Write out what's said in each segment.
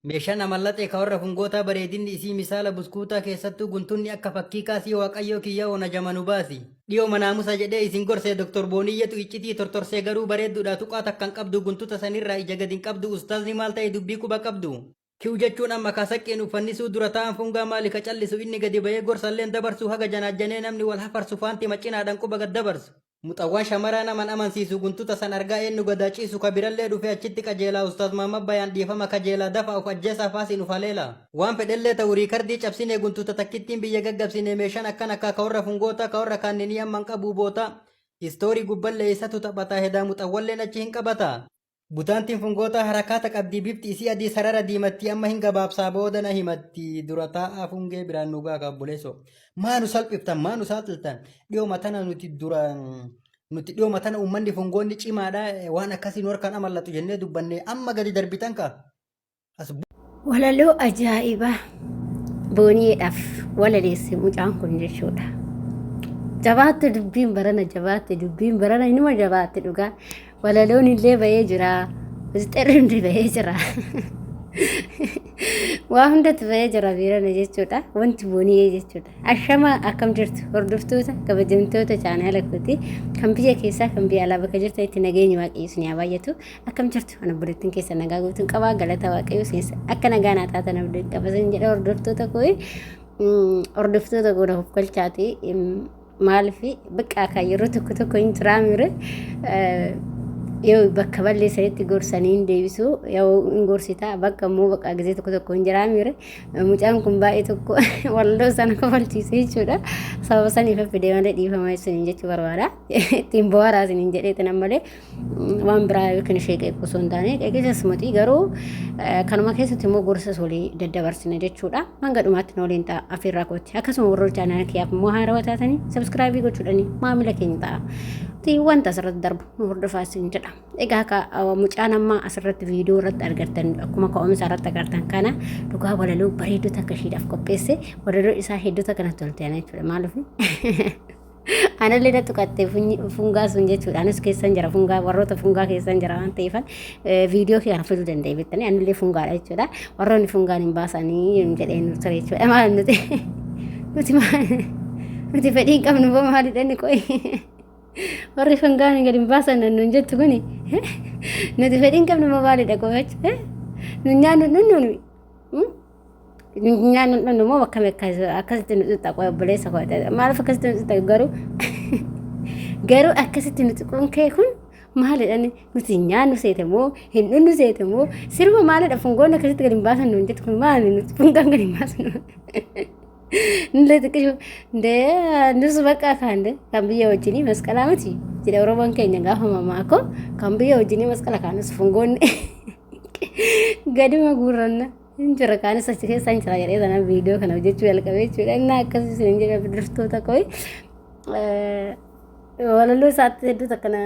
Meeshaan amallaxee ka warra fungootaa bareedinni isii misaala buskuutaa keessattuu guntunni akka fakkii kaasii waaqayyoo kiyya ona jama nu baasi. Dhiyoo naamusa jedhee isin gorsee Dr. Booniyyetu iccitii tortorsee garuu bareedduudha tuqaa takkan qabdu guntuta sanirraa ija gadi hin qabdu ustaazni maal ta'e dubbii quba qabdu. Kiw jechuun amma ka saqqeen uffannisuu dura taa'an fungaa maali ka callisu inni gadi bahee gorsalleen dabarsu haga janaajjanee namni wal hafarsu faanti macinaadhaan quba gad dabarsu. Muxawwaan shamaraa naman amansiisu guntuta san argaa eenyu gadaa ciisu ka birallee dhufee achitti qajeelaa ustaaz Mahammad Bayaan dhiifama kajeelaa dafa of ajjeesaa faasiin uf haleela. Waan fedhellee ta'u riikardii cabsine guntuta takkittiin biyya gaggabsine meeshaan akkan akkaa ka warra fungootaa ka warra kaanninii amman qabuu boota. Istoorii gubballee isatu taphataa hedaa muxawwalleen achi hin qabata. Butaantiin fungootaa harakaata qabdii bifti isii adii sarara diimattii amma hin gabaabsaa booda na himatti dura taa'aa fungee biraan nu gaa obboleessoo. Maa nu salphiftan maa nu saaxiltan dhiyooma tana nuti dura nuti dhiyooma tana uummanni fungoonni cimaadha waan akkasii nu harkaan amallatu jennee dubbanne amma gadi darbitan ka. As Walaloo ajaa'ibaa booniidhaaf walaleesse mucaan kun jechuudha. Jabaatte dubbiin barana jabaatte dubbiin barana inuma jabaatte dhugaa. Walaloon illee bahee jira. Misxirri hundi bahee jira. Waa hundatti bahee jira biirana jechuudha. Wanti booniyee jechuudha. Ashama akkam jirtu hordoftoota kabajamtoota chaanaala kooti kan biyya keessaa kan biyya alaa bakka jirtanitti nageenyi waaqayyo isin haa baay'atu. Akkam jirtu ana obboleettiin keessa nagaa guutuun qabaa galata waaqayyo isinis akka nagaa naa taatan abdiin qaba isin jedha hordoftoota koo hordoftoota koo naaf galchaati maaliif bakka kan yeroo tokko tokko hin jiraa mire yoo bakka balleessanitti gorsanii hin deebisu yoo hin gorsitaa bakka immoo bakka gisee tokko tokko hin jiraa mire mucaan kun baay'ee tokko walloo sana kofalchiise jechuudha sababa saniif fidee malee dhiifama isiniin jechuu barbaada ittiin bohaaraa isiniin jedheetin ammalee waan biraa yookiin ishee qeequu osoo hin taane qeeqisas miti garuu kanuma keessatti immoo gorsas walii daddabarsina jechuudha. Hanga dhumaatti na waliin ta'a afeerraa kooti. Akkasuma warroota chaanaala kiyyaaf immoo haarawaa taatanii sabiskiraabii gochuudhaan maamila keenya ta'a. Wanta asirratti darbu nu hordofaa isin jedha. Egaa akka mucaan amma asirratti viidiyoo irratti argattan akkuma ka'umsa irratti agartan kana dhugaa walaloo bareedduu takka ishiidhaaf qopheesse walaloo isaa hedduu takka natti tolte jechuudha. Maaliif? Anallee na tuqatte fungaa sun jechuudha. Anis keessan jira fungaa warroota fungaa keessan jira waan ta'eef viidiyoo kee kana fiduu danda'e beektanii anillee fungaadha jechuudha. Warroonni fungaan hin baasanii jedhee nu ture jechuudha. Maal nuti nuti maal nuti fedhii hin qabnu boo maalidha inni qo'i. Warri fungaan gadi hin baasan nuun jettu kuni nuti fedhii hin qabnu moo maalidha qo'i jechuudha. Nu nyaannu dhunnu Nyaanni dhunnu immoo bakka akkasitti nu xuxxa qoy obboleessa koo maaliif akkasitti nu xuxxa garuu garuu akkasitti nu xuquun kee kun maalidha nuti nyaannu seete moo hin dhunnu seete moo sirba maalidha fungoon akkasitti gadi hin baasan nuun jettu kun maali nuti fungaan gadi hin baasan nullee xiqqishu ndee nus bakka kaande kan biyya wajjinii masqalaa miti jedha oromoon keenya gaafa mamaako kan biyya wajjinii masqala kaanus fungoonni gaduma guurranna. Hin jira kaanis achi keessa hin jira jedhee sana viidiyoo kana hojjechuu jalqabe jechuudha. Inni akkasii isin jedha hordoftoota koo. Walaloo isaatti hedduu takka na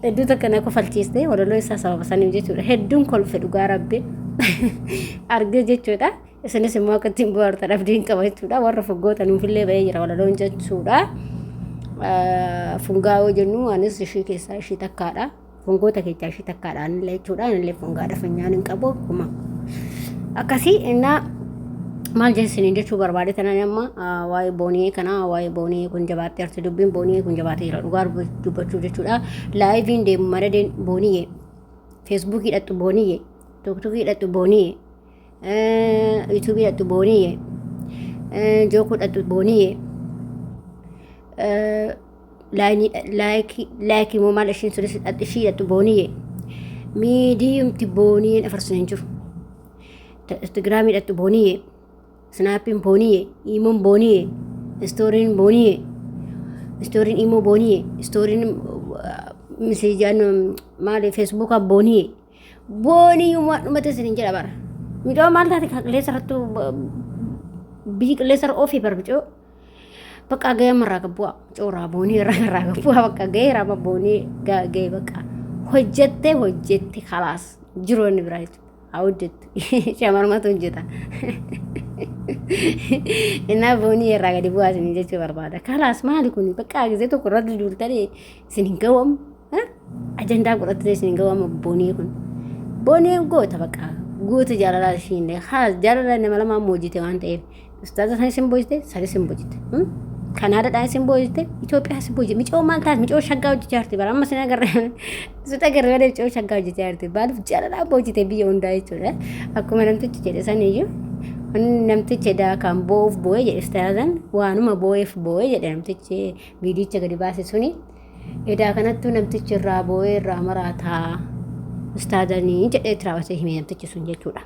hedduu takka na kofalchiiste walaloo isaa sababa saniif jechuudha. Hedduun kolfe dhugaa rabbi arge jechuudha. Isinis immoo akka ittiin bohaartan abdiin qaba jechuudha. Warra foggoota nuufillee ba'ee jira walaloon jechuudha. Fungaa yoo jennu anis ishii keessaa ishii takkaadha. Fungoota keessaa ishii takkaadha anillee jechuudha. Anillee fungaadha funyaan hin qabu akkuma akkasii innaa maal jeessiniin jechuu barbaade tanan amma waa'ee booniyee kana waa'ee booniyee kun jabaattee jirti dubbiin booniyee kun jabaatee jira dhugaa dubbachuuf jechuudha. Laayiviin deemu madadeen booniyee feesbuukii hidhattu booniyee tiktokii hidhattu booniyee yuutuubii hidhattu booniyee jookuu hidhattu booniyee laayikii laayikii immoo maal ishiin sunis ishii hidhattu booniyee miidiyumti booniyeen afarsun hin jiru instagiraamii hidhattu booniyee snaappiin booniyee iimoon booniyee istooriin booniyee istooriin imoo booniyee istooriin miseejaan maali feesbuukaa booniyee booniyyumaa dhumate isin hin jedha bara mucaa maal taate kan qilleensa irrattu biyyi qilleensa irra oofee bara mucoo Bakka gahee amma irraa gabbu'a. Cooraa boonii irraa irraa gabbu'a bakka gahee irraa amma boonii gahee bakka hojjette hojjette kalaas jiru inni biraa jechuudha. Haa hojjettu shamarmatu hojjeta. Innaa boonii irraa gadi bu'aa isin jechuu barbaada. Kalaas maali kun bakka gisee tokko irratti duultanii isin hin gawamu. Ajandaa godhattee isin hin gawamu boonii kun. Boonii goota bakka Guutu jaalalaa ishiin haa jaalala nama lamaan moojite waan ta'eef ustaaza sanis hin boojite sanis hin boojite. Kanaadaadhaan isin boojite Itoophiyaa isin boojite micoo maal taate micoo shaggaa hojjechaa jirti bara amma sin agarre sin agarre malee micoo shaggaa hojjechaa jirti baaliif jaalalaa boojite biyya hundaa jechuudha akkuma namtichi jedhe saniyyuu namtichi edaa kan boo'uuf boo'e jedhe ustaazan waanuma boo'eef boo'e jedhe namtichi viidiyicha gadi baase suni edaa kanattuu namtichi irraa boo'ee irraa maraataa ustaazanii jedhee itti raawwatee hime namtichi sun jechuudha.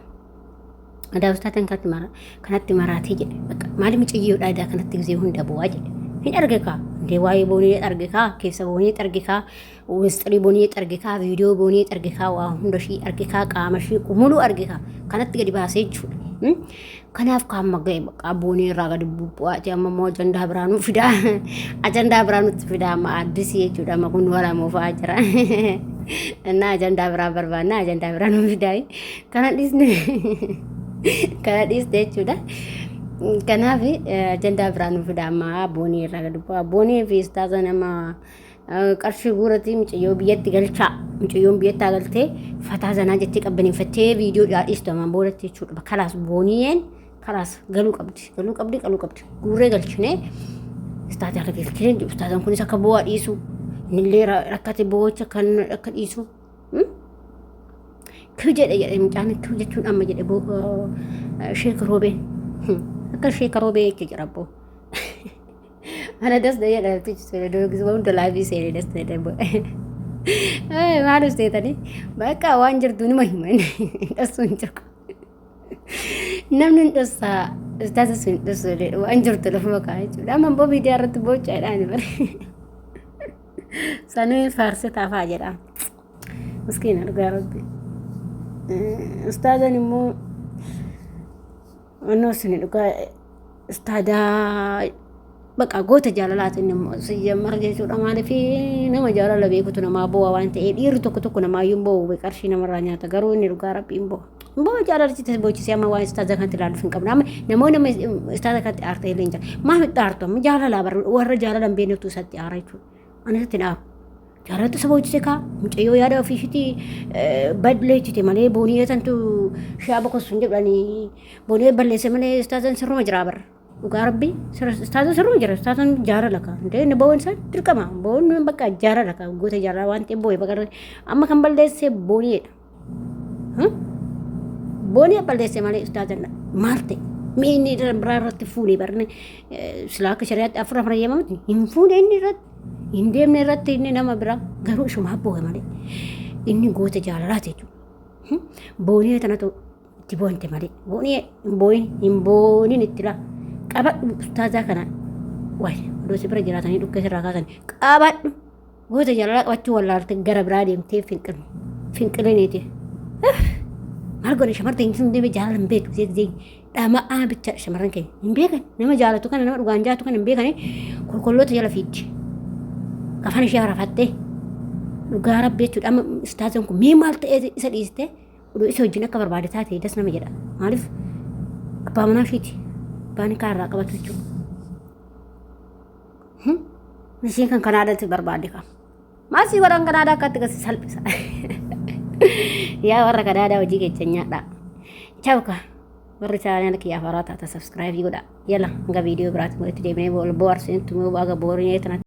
Adaa ustaatan kanatti mara kanatti maraatee jedhe bakka maali miciyyoodha adaa kanatti gisee hunda bu'aa jedhe hin arge kaa indee waa'ee boonii arge kaa keessa boonii arge kaa wistirii boonii arge kaa viidiyoo boonii arge kaa waa hunda ishii arge kaa qaama ishii muluu arge kaa kanatti gadi baasee jechuudha. Kanaaf qaama ga'e bakka boonii irraa gadi bu'aati amma immoo ajandaa biraa nu fidaa ajandaa biraa nutti fidaa amma addisii jechuudha amma kun wala moofaa jira. Innaa ajandaa biraa barbaanna ajandaa biraa nu fidaa. Kana dhiisne kana dhiiste jechuudha. Kanaaf ajandaa biraa nu fida amma boonii irraa gadi bu'aa. Boonii fi istaaza nama qarshii guuratii mucayyoo biyyatti galchaa. Mucayyoon biyyatti haa galtee fataa zanaa jettee qabbaneeffattee viidiyoo dhiistu ammaan boodatti jechuudha. Kalaas booniyeen kalaas galuu qabdi. Galuu qabdi galuu qabdi. Guurree galchinee istaaza irra galchinee istaazaan kunis akka bu'aa dhiisu innillee rakkate boo'icha kan akka dhiisu. Kiw jedhe jedhe mucaan kiw jechuun amma jedhe sheeka roobeen akka sheeka roobee jecha jira abboo. Ana das na jedha namtichi sun gisuma hunda laafii seenee das na jedha. Maal seetanii bakka waan jirtu nima himan dhossu hin jiru. Namni hin dhossaa ustaasa sun hin dhossu waan jirtu lafuma kaa'aa jechuudha. Amma immoo miidiyaa irratti boochaadhaan bare. Sanuu faarse taafaa jedha. Miskiina dhugaa rabbi. Ustaazan immoo onnoo suni dhugaa ustaadaa baqa goota jaalalaati inni immoo sijammar jechuudha maaliif nama jaalala beekutu namaa boo'a waan ta'eef dhiirri tokko tokko namaayyuu hin boo'u qarshii namarraa nyaata garuu inni dhugaa rabbi hin boo'a. Hin boo'a jaalalichi boochisee amma waan ustaaza kanatti ilaaluuf hin qabnu amma namoonni amma ustaaza kanatti aarta illee hin jira maaf itti aartu amma jaalalaa warra jaalala hin beeknetu isatti aara jechuudha ani isatti hin aaru. Jaalalatu isa boochisee kaa mucayyoo yaada ofii ishiitii balleessite malee boonii tantu shaaba kossun jedhanii boonii balleesse malee istaazan sirruma jiraa barra. Dhugaa rabbi istaazan sirruma jira istaazan jaalala kaa hundee inni bo'oon isaa dirqama bo'oon bakka jaalala kaa goota jaalala waan ta'eef bo'ee bakka amma kan balleesse booniidha. Boonii balleesse malee ustaazan maal ta'e mee inni biraa irratti fuune barne silaa akka shari'aatti afur afur eeyyamamutti hin fuune inni irratti hin deemne irratti inni nama biraa garuu ishumaa boo'e malee inni goota jaalalaati jechuudha. Boonii tanatu itti boonte malee boonii hin boo'in hin boonin itti laa qabadhu ustaazaa kana wayi odoo si bira jiraatanii dhukkee sirraa kaasan qabadhu. Goota jaalalaa qabachuu wallaalte gara biraa deemtee finqil finqiliniiti. Maal godhe shamarran keenya sun deemee jaalala hin beektu gisee gisee dhama'aa bicha shamarran keenya hin beekan nama jaalatu kana nama dhugaan jaalatu kana hin beekani kolkolloota jala fiiddi. Kafan ishee harafattee dhugaa rabbi jechuudha amma istaazan kun mee maal ta'ee isa dhiiste odoo isa wajjin akka barbaade taate das nama jedha maaliif abbaa manaa ishiiti abbaan kaa irraa qabatu jechuudha. Isheen kan Kanaadaatti barbaadde kam. Maal sii godhan Kanaadaa akkatti gasi salphisa. Yaa warra Kanaadaa hojii keessa nyaadhaa. Chawka warri chaanaala kiyyaaf haaraa taata subscribe godhaa. Yala hanga viidiyoo biraatti walitti deebinee bohaarsinitti immoo baga boorinee tanatti.